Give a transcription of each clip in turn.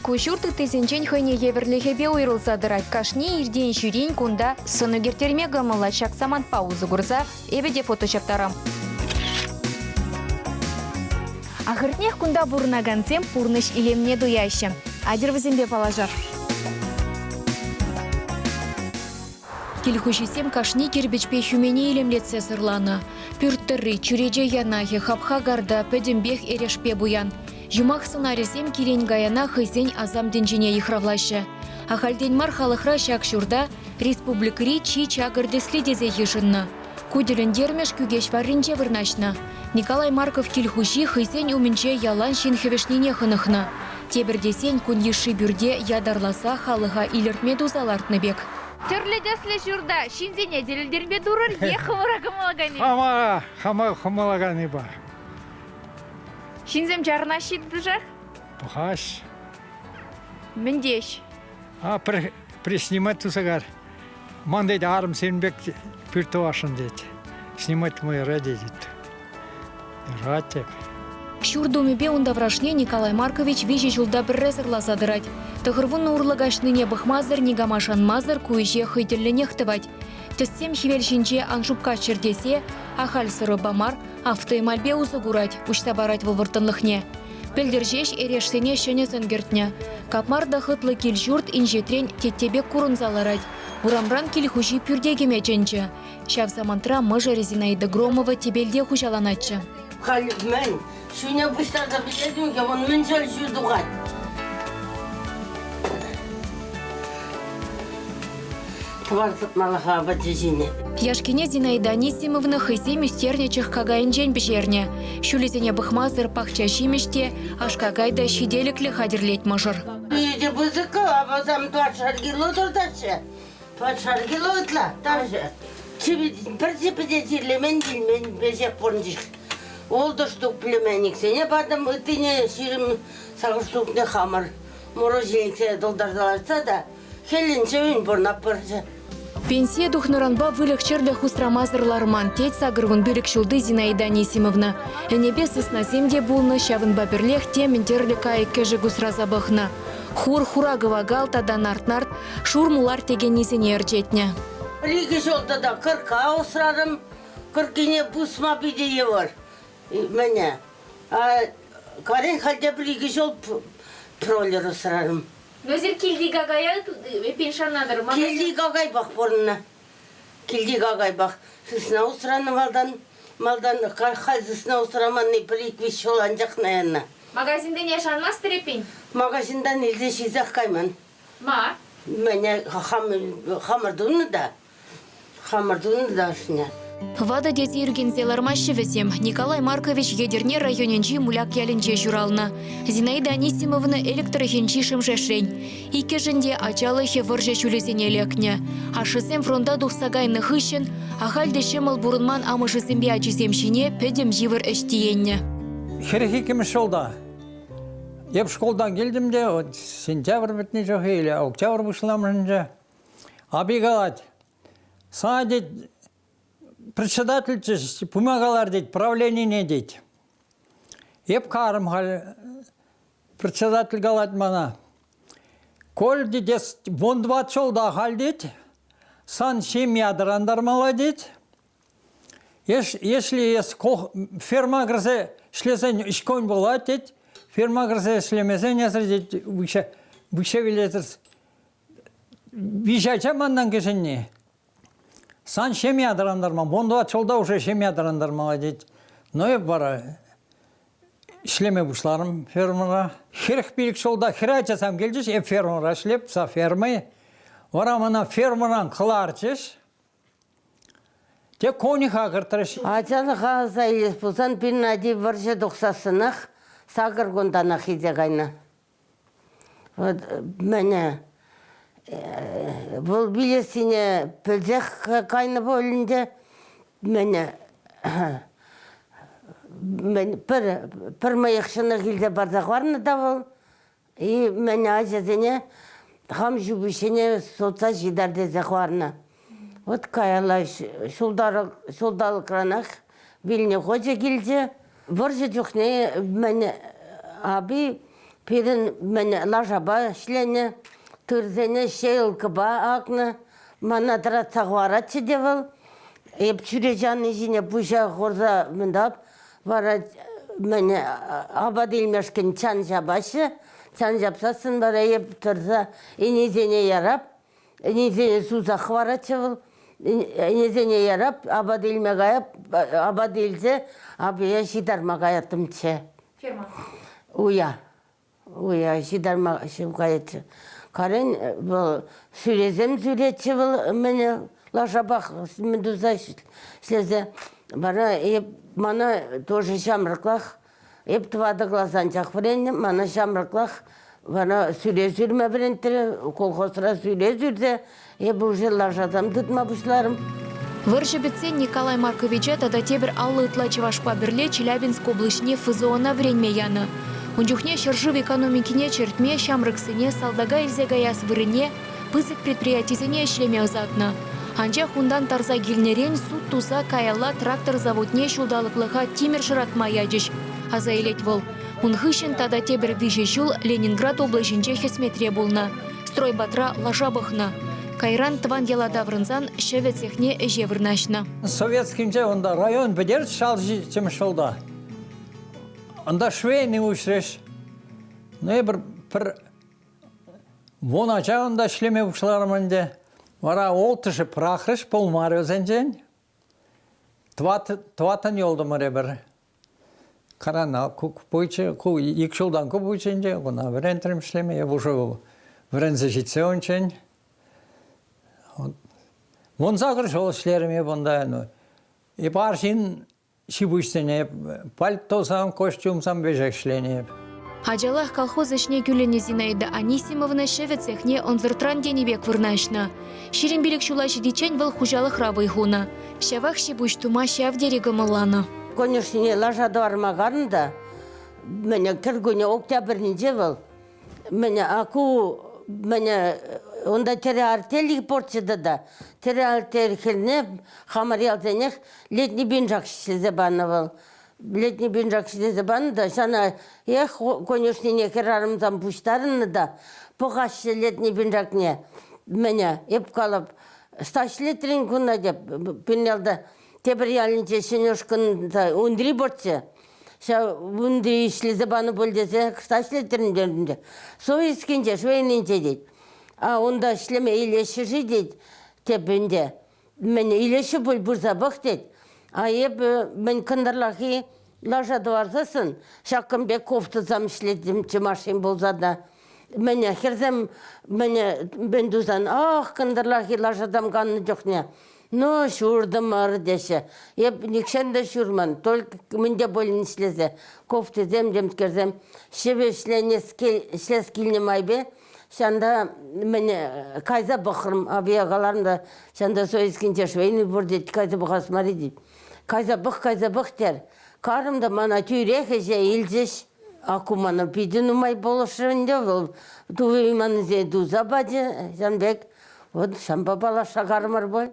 Ку ҫурт ыттисенчен хӑйне евӗрлӗхӗпе уйрӑлса тӑрать. Кашни иртен-ҫӳрен кунта сӑн ӳкерттерме кӑмӑллать. Ҫак самантпа усӑ курса эпӗ те фото ҫаптарам. Ахӑртнех кунта пурӑнакансем пурнӑҫ илемне туяҫҫӗ. Атьӑр вӗсемпе паллашар. Кил хуҫисем кашни кирпӗчпе хӳмене илемлетсе сӑрланӑ. Пӳрт тӑрри, чӳрече янахӗ, хапха карта пӗтӗмпех эрешпе пуян. Юмах сӑнарӗсем килен-каяна хӑйсен асам тӗнчине йыхравлаҫҫӗ. Ахальтен мар халӑхра ҫак ҫурта республикӑри чи чакӑр тӗсли тесе йышӑннӑ. Ку тӗлӗнтермӗш Кӳкеҫ варринче вырнаҫнӑ. Николай Марков кил хуҫи хӑйсен умӗнче ялан ҫын хӗвӗшнине хӑнӑхнӑ. Тепӗр тесен кун йышши пӳрте ятарласа халӑха илӗртме туса лартнӑ пек. Тӗрлӗ тӗслӗ ҫурта ҫынсене тӗлӗнтерме турӑр е хӑвӑра кӑмӑллаканни? Хама, хама кӑмӑллаканни пар. Ҫынсем чарӑнаҫҫӗ тӑтӑшах? Пӑхаҫ. Мӗн теҫ? А, пӗр приснимать туса кар. Ман тет арӑм сирӗн пек пӳрт тӑвасшӑн тет. Снимать мой ради тет. Юрать Ҫурт умӗпе ун таврашне Николай Маркович виҫӗ ҫулта пӗрре сӑрласа тӑрать. Тӑхӑрвуннӑ урлӑ каҫнине пӑхмасӑр, никама шанмасӑр ку ӗҫе хӑй тӗллӗнех тӑвать. Тӗссем хӗвел ҫинче ан шупкаччӑр тесе ахаль сӑрӑпа мар, автоэмальпе усӑ курать, уҫса парать вӑл вӑрттӑнлӑхне. Пӗлтӗр ҫеҫ эрешсене ҫӗнӗ сӑн кӗртнӗ. Капмар та хӑтлӑ кил-ҫурт инҫетрен тетте пек курӑнса ларать. Урамран кил хуҫи пӳрте кӗме чӗнчӗ. Ҫав самантра мӑшӑрӗ Зинаида Громова тӗпелте хуҫаланатчӗ. Халь мӗн? Ҫӳне пуҫтарса пӗтертӗм-ха, вӑл мӗн чул ҫу тухать? Тӑвар сыпмалӑха апачӗ ҫинӗ. Яшкине Зинаида Анисимовна хӑйсем ӳстернӗ чӑх какайӗнчен пӗҫернӗ. Ҫулӗсене пӑхмасӑр пахча ҫимӗҫ те, аш-какай та ҫителӗклӗ хатӗрлет мӑшӑр. Питӗ пысӑк апасам тӑватшар кило туртаҫҫӗ. Тӑватшар кило ытла тарҫӑ. Пӗр чӗпӗте чирлемен килмен веҫех пурӑнчӗҫ. Ултӑ штук племянниксене патӑм, ыттине 28 штукне хамӑр морозильниксене тултарса лартса та Хӗллин-ҫӑвӗн пурӑнатпӑрччӗ. Пенсие тухнӑранпа выльӑх-чӗрлӗх усрамасӑр ларман, тет 85 ҫулти Зинаида Анисимовна. Ӗнепе сыснасем те пулнӑ, ҫавӑнпа пӗрлех темӗн тӗрлӗ кайӑк-кӗшӗк усраса пӑхнӑ. Хур, хура кӑвакал тата нарт-нарт, шур мулар текеннисене ӗрчетнӗ. Пӗр-икӗ ҫул тата кӑркка усрарӑм. Кӑрккине пусма питӗ йывӑр. Мӗне? Карен халь те пӗр-икӗ ҫул троллер усрарӑм. Эсир килти какая эппин шанатӑр. Килти какайпах пурӑннӑ. Килти какайпах. Сысна усранӑ малтан. Малтан халь сысна усраманни пӗр-ик-виҫ ҫул анчах наяннӑ. Магазинтине шанмастӑр эппин? Магазинтан илсе ҫисех кайман. Ма? Мӗне хамӑр тунӑ та. Хамӑр тунӑ та ӑшне. Ватӑ тесе ӳркенсе лармаҫҫӗ вӗсем. Николай Маркович Етӗрне районӗнчи Муляк ялӗнче ҫуралнӑ. Зинаида Анисимовна Элӗк тӑрӑхӗнчи Шӗмшешрен. Иккӗшӗн те ачалӑхӗ вӑрҫӑ ҫулӗсене лекнӗ. Ашшӗсем фронта тухса кайнӑ хыҫҫӑн ахаль те ҫӑмӑл пурӑнман амӑшӗсемпе ачисем ҫине пӗтӗм йывӑр ӗҫ тиеннӗ. 42-мӗш ҫулта эп шкултан килтӗм те сентябрь пӗтнӗ чухне или октябрь пуҫламӑшӗнче Апи калать, сана, тет, председатель пыма калар, тет, правленине, тет. Эп карӑм халь, председатель калать мана, Коль, тет, вон два ҫулта халь, тет, сан ҫемья тӑрантармалла, тет. Если эс ферма кӗрсе ӗҫлесен ӗҫкон пулать, тет, ферма кӗрсе ӗҫлемесен эсӗр, тет, выҫҫа вилетӗр. Виҫ ача маннан кӗҫӗнни. Сан ҫемье тӑрантарма, вунтӑват ҫулта уже ҫемье тӑрантармалла тет. Но эп вара ӗҫлеме пуҫларӑм фермӑра. 45 ҫулта хӗр ачасем килчӗҫ, эп фермӑра ӗҫлеп, за фермой. Вара мана фермӑран кӑларчӗҫ. Те конюха кӗртрӗҫ. Ачалӑха аса илес пулсан пирӗн ати вӑрҫӑ тухсассӑнах сакӑр кунтанах илсе кайнӑ. Вот мӗне вӑл вилессине пӗлсех кайнӑ пуль ӗнтӗ. Мӗне мӗн пӗр пӗр мӑйӑх ҫӑнӑх илсе парса хӑварнӑ та вӑл. И мӗн ачасене хам ҫупӑҫсене сутса ҫитар тесе хӑварнӑ. Вот каялла ҫулталӑкранах вилнӗ хочӗ килчӗ. Вӑрҫӑ чухне мӗн апи. Пирӗн мӗн лашапа ӗҫленӗ, тырсене ҫейлкӑпа акнӑ. Мана тӑратса хӑваратчӗ те вӑл. Эп чӳрече ани ҫине пуҫа хурса мӗн вара мӗн апат илмешкӗн чан ҫапаҫҫӗ. Чан ҫапсассӑн вара эп тӑрса ӗнесене ярап. Ӗнесене суса хӑваратчӗ вӑл. Ӗнесене ярап, апат илме каяп, апат илсе апия ҫитарма каяттӑмччӗ. Ферма. Уя. Уя ҫитарма каятчӗ. Карен вӑл сӳресем сӳретчӗ вӑл мӗне лашапах мӗн туса ӗҫлесе. Вара эп мана тоже ҫамрӑклах Эп тӑватӑ класс анчах вӗреннӗ, мана ҫамрӑклах вара сӳре сӳрме вӗрентрӗ, колхозра сӳре сӳрсе эпӗ уже лашасем тытма пуҫларӑм. Вӑрҫӑ пӗтсен Николай Марковича тата тепӗр 50 ытла чӑвашпа пӗрле Челябинск облаҫне ФЗОна вӗренме янӑ. Ун чухне ҫӗршыв экономикине чӗртме ҫамрӑксене салтака илсе каяс вырӑнне пысӑк предприятисене ӗҫлеме ӑсатнӑ. Анчах унтан тарса килнӗрен суд туса каялла трактор заводне ҫулталӑклӑха тимӗр шӑратма ячӗҫ, аса илет вӑл. Ун хыҫҫӑн тата тепӗр виҫӗ ҫул Ленинград облаҫӗнче хӗсметре пулнӑ, стройбатра лаша пӑхнӑ. Кайран тӑван яла таврӑнсан ҫӗвӗ цехне ӗҫе вырнаҫнӑ. Советскинче унта район пӗтерчӗ шал ҫиччӗмӗш ҫулта. Унта швейный уҫрӗҫ. Ну, эпир пӗр Вун ача унта ӗҫлеме пуҫларӑм ӗнтӗ. Вара улттӑшӗ пӑрахрӗҫ, пулмарӗ вӗсенчен. Тӑваттӑн юлтӑмӑр эпир. Карана ку пычӗ, ку ик ҫултан ку пычӗ ӗнтӗ, куна вӗрентрӗм ӗҫлеме. Эп уже вӗренсе ҫитсе унччен. 18 ҫул ӗҫлерӗм эп унта. Эп арҫын Ҫи-пуҫсене пальтосам, костюмсам веҫех ӗҫленӗ эп. Ачалах колхоз ӗҫне кӳлӗннӗ Зинаида Анисимовна ҫӗвӗ цехне ӑнсӑртран тенӗ пек вырнаҫнӑ. 25 ҫула ҫитиччен вӑл хуҫалӑхра вӑй хунӑ. Ҫавах ҫи-пуҫ тума ҫав тери кӑмӑлланӑ. Конюшнине лаша тӑварма карнӑ та, мӗн, кӗркунне октябрьнинче вӑл Мӗн, а ку мӗн, унта тӗрӗ артель пурччӗ тата. Тӗрӗ артель хӗлне хамӑр ялсенех летний пиншак ҫӗлесе панӑ вӑл. Летний пиншак ҫӗлесе панӑ та ҫана эх конюшнине хӗрарӑмсем пуҫтарӑннӑ та пӑхаҫҫӗ летний пиншакне. Мӗне, эп калӑп, ӑста ҫӗлетрӗн куна теп, пирӗн ялта тепӗр ялӗнче ҫӗнӗ ушкӑн Унтри пурччӗ. Ҫав унти ӗҫлесе панӑ пуль тесе кӑшта ӗҫлеттернӗ ӗнтӗ. Советскинче, Швейнинче тет. А унта ӗҫлеме илеҫҫӗ-ши тет теп ӗнтӗ. Мӗн илеҫҫӗ пуль пырса пӑх тет. А эпӗ мӗн кӑнтӑрлахи лаша тӑварсассӑн ҫакӑн пек кофтӑсам ӗҫлеттӗмччӗ машин пулса та. Мӗне хӗрсем мӗне мӗн тусан ах кӑнтӑрлахи лашасам каннӑ чухне Ну, ҫуртӑмӑр теҫҫӗ. Эп нихҫан та ҫурман, только мӗн те пулин ӗҫлесе. Кофтӑсем, темскерсем. Ҫӗвӗ ӗҫлес килнӗ майпе ҫанта мӗн кайса пӑхрӑм, авия каларӑм та, ҫанта Советскинче швейный пур тет, кайса пӑхас мар-и тет. Кайса пӑх, кайса пӑх тер. Карӑм та мана тӳрех ӗҫе илчӗҫ. Аку мана питӗ нумай пулӑшрӗ ӗнтӗ, вӑл тувиманнисене туса пачӗ, ҫавӑн пек. Вот ҫампа паллашса карӑмӑр пуль.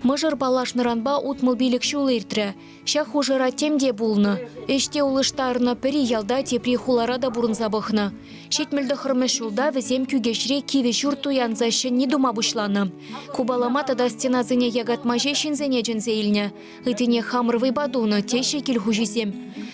Мӑшӑр паллашнӑранпа 65 ҫул иртрӗ. Ҫак хушӑра тем те пулнӑ. Ӗҫ те улӑштарнӑ, пӗри ялта, тепри хулара та пурӑнса пӑхнӑ. 79-мӗш ҫулта вӗсем Кӳкеҫре кивӗ ҫурт туянса ҫӗнни тума пуҫланӑ. Купалама тата стенасене якатма ҫеҫ ҫынсене чӗнсе илнӗ. Ыйтине хамӑр вӑйпа тунӑ, теҫҫӗ кил хуҫисем.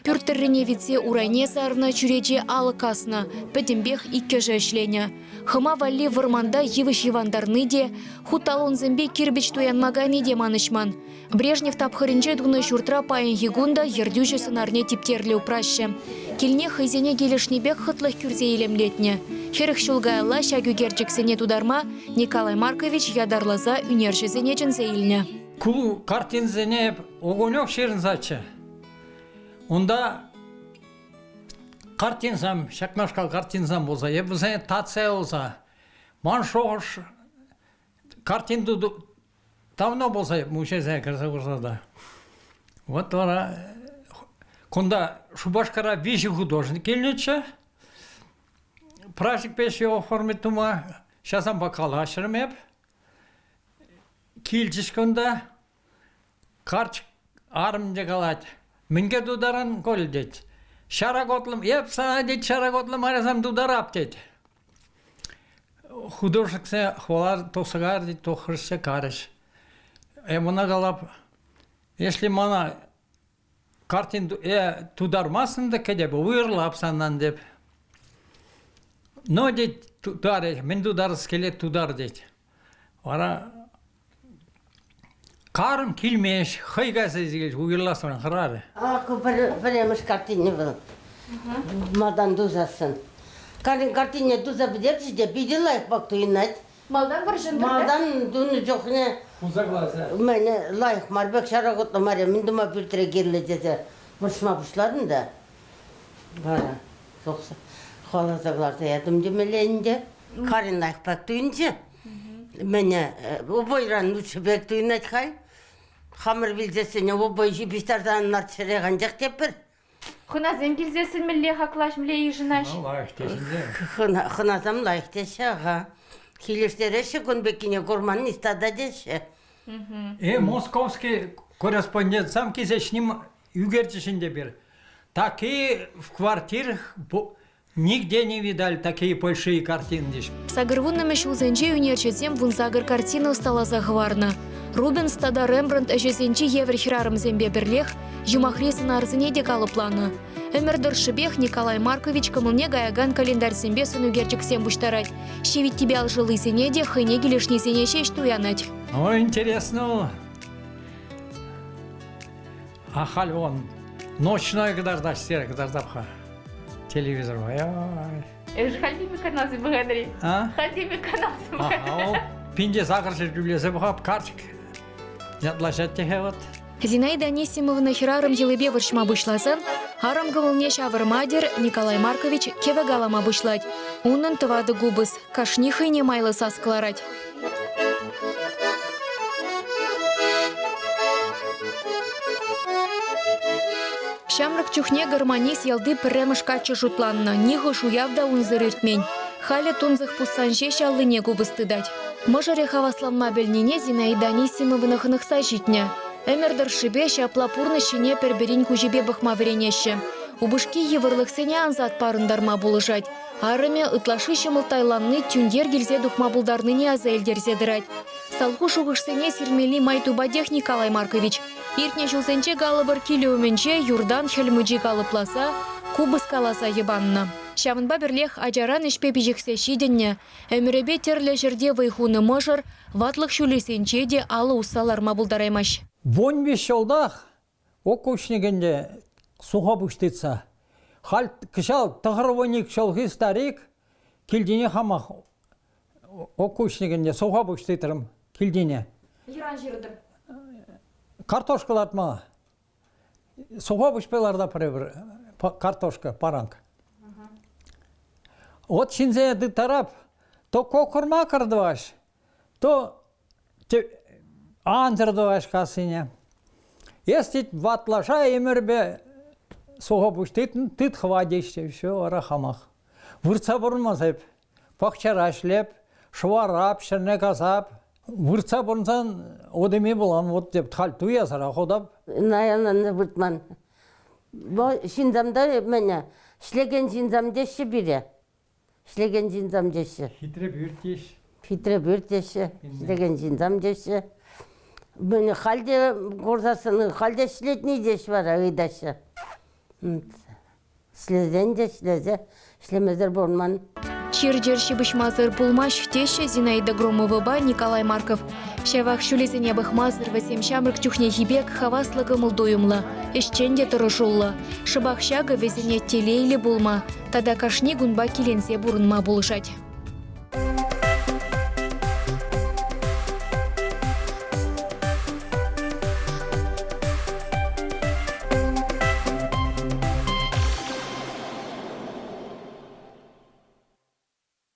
Пӳрт тӑррине витсе урайне сарнӑ, чӳрече алӑк каснӑ. Пӗтӗмпех иккӗшӗ ӗҫленӗ. Хӑма валли вӑрманта йывӑҫ йӑвантарни те, хут талонсемпе кирпӗч туянма кайни те манӑҫман. Брежнев тапхӑрӗнче тунӑ ҫуртра паянхи кун та ертӳҫӗ сӑнарне типтерлӗ упраҫҫӗ. Килне хӑйсене килӗшнӗ пек хӑтлӑх кӳрсе илемлетнӗ. 40 ҫул каялла ҫак ӳкерчӗксене тутарма Николай Маркович ятарласа ӳнерҫӗсене чӗнсе илнӗ. Ку картинсене Огонек ҫырӑнсаччӗ. Унта картинсем, ҫакнашкал картинсем пулса, эп вӗсене татса юлса, ман шухӑш картин давно пулса музейсене кӗрсе курса та. Вот вара кунта Шупашкара виҫӗ художник килнӗччӗ. Праздник печи оформить тума. Ҫасампа калаҫрӑм эп. Килчӗҫ кунта. Карчӑк арӑм те калать. Мӗнке тутаран, Коль, тет. Ҫара котлӑм, эп сана, тет, ҫара котлӑ марасам тутарап, тет. Художниксен хвалар тосыгар, тет, тохрӑҫҫӗ карӗҫ. Эп ӑна калап, если мана картин э, тутармастӑн та кӗтеп, уйӑрлап саннан деп. Но, тет, тутар, мӗн тутарас килет, тутар, тет. Вара карӑм килмест, хӑй кайса килет, уйрӑласран хӑрарӗ. Ку пӗрремӗш картине вӑл малтан тусассӑн. Картине туса пӗтерчӗ те питӗ лайӑх пек туйӑнать. Малтан вӑрҫӑнтӑр Малтан тунӑ чухне мӗн лайӑх мар пек ҫара мар, мӗн тума пӳртре кирлӗ тесе вӑрҫма пуҫларӑм та. Вара тухса хӑваласа кӑларса ятӑм темелле ӗнтӗ. Карин лайӑх пек туйӑнчӗ. Мӗне обойран лучше пек туйӑнать халь. Хамӑр вилсессӗн обой ҫыпӑҫтарсан лартсӑрех анчах тепӗр. Хӑнасем килсессӗн мӗнле хаклаҫ, мӗнле йышӑнаҫ? Ну, лайӑх теҫҫӗ. Хӑнасем лайӑх теҫҫӗ, аха. Килӗштереҫҫӗ кун пеккине курман ниҫта та теҫҫӗ. Э, московский корреспондент сам килсе ҫним ӳкерчӗҫ ӗнтӗ пир. Такие в квартирах Нигде не видали такие большие картины здесь. Сакӑрвуннӑмӗш ҫулсенче ӳнерҫӗсем вунсакӑр картина ӑсталаса хӑварнӑ. Рубенс тата Рембрандт ӗҫӗсенчи евӗр хӗрарӑмсемпе пӗрлех юмахри сӑнарсене те калӑпланӑ. Ӗмӗр тӑршшӗпех Николай Маркович кӑмӑлне каякан календарьсемпе сӑнӳкерчӗксем пуҫтарать. Ҫивиттипе алшӑллисене те хӑйне килӗшнисене ҫеҫ туянать. Ну, интересно. Ахаль он ночной кӑтартаҫ терӗ кӑтартап-ха телевизорпа. Эсӗ хальхи каналсем пӑхатӑр-и? А? Хальхи каналсем пӑхатӑр. Пинте сахӑр тӳлесе пӑхап, карчӑк ятлаҫать те вот. Зинаида Анисимовна хӗрарӑм йӑлипе вӑрҫма пуҫласан арӑм кӑмӑлне ҫавӑрма-тӗр Николай Маркович кӗвӗ калама пуҫлать. Унӑн тӑватӑ купӑс, кашни хӑйне майлӑ сас кӑларать. Ҫамрӑк чухне гармонист ялти пӗрремӗш каччӑ шутланнӑ, нихӑш уяв та унсӑр иртмен. Халӗ тунсӑх пуссан ҫеҫ аллине купӑс тытать. Мӑшӑрӗ хавасланма пӗлнине Зинаида Анисимовна хӑнӑхса ҫитнӗ. Ӗмӗр тӑршшӗпе ҫапла пурнӑҫ ҫине пӗр-пӗрин куҫӗпе пӑхма вӗренеҫҫӗ. Упӑшки йывӑрлӑхсене ансат парӑнтарма пулӑшать. Арӑмӗ ытлашши ҫӑмӑлттайланни тӳнтер килсе тухма пултарнине аса илтерсе тӑрать. Салху шухӑшсене сирмелли май тупатех Николай Маркович. Иртнӗ ҫулсенче калӑпӑр килӗ умӗнче юртан Хӗл Мучи калӑпласа, купӑс каласа йӑпаннӑ. Ҫавӑнпа пӗрлех ачаран ӗҫпе пиҫӗхсе ҫитӗннӗ, ӗмӗрӗпе тӗрлӗ ҫӗрте вӑй хунӑ мӑшӑр ватлӑх ҫулӗсенче те алӑ усса ларма пултараймасть. Вунвиҫ ҫултах Окучник ӗнтӗ суха пуҫ тытса. Халь кӑҫал тӑхӑрвуник ҫулхи старик килтине хамах окучник ӗнтӗ суха пуҫ тытрӑм килтине. Йӑран ҫыртӑр. Картошка лартма. Суха пуҫпа лартап пӗр картошка, паранг. Вот ҫынсене тыттарап, то кокӑр-макӑр тӑваҫ, то ансӑр тӑваҫ кассине. Эс тет ватлаша ӗмӗрпе суха пуҫ тытнӑ, тыт хӑва теҫҫӗ, все вара хамах. Выртса пурӑнмас эп. Пахчара ӗҫлеп, шӑварап, ҫӗрне касап. Выртса пурӑнсан одеми пулам, вот деп халь туясӑрах одап. Наянланса выртман. Ҫынсам та мӗне, ӗҫлекен ҫынсам теҫҫӗ пире. Ӗҫлекен ҫынсам теҫҫӗ. Хитре пӳрт теҫ. Хитре пӳрт теҫҫӗ, ӗҫлекен ҫынсам теҫҫӗ. Мӗн халь те курсассӑн халь те ӗҫлетни теҫ вара ыйтаҫҫӗ. Ӗҫлесен те ӗҫлесе, ӗҫлемесӗр пурӑнман. Чир-чӗр ҫыпӑҫмасӑр пулмасть теҫҫӗ Зинаида Громовӑпа Николай Марков. Ҫавах ҫулӗсене пӑхмасӑр вӗсем ҫамрӑк чухнехи пек хаваслӑ кӑмӑл-туйӑмлӑ, ӗҫчен те тӑрӑшуллӑ. Шӑпах ҫакӑ вӗсене телейлӗ пулма, тата кашни кунпа киленсе пурӑнма пулӑшать.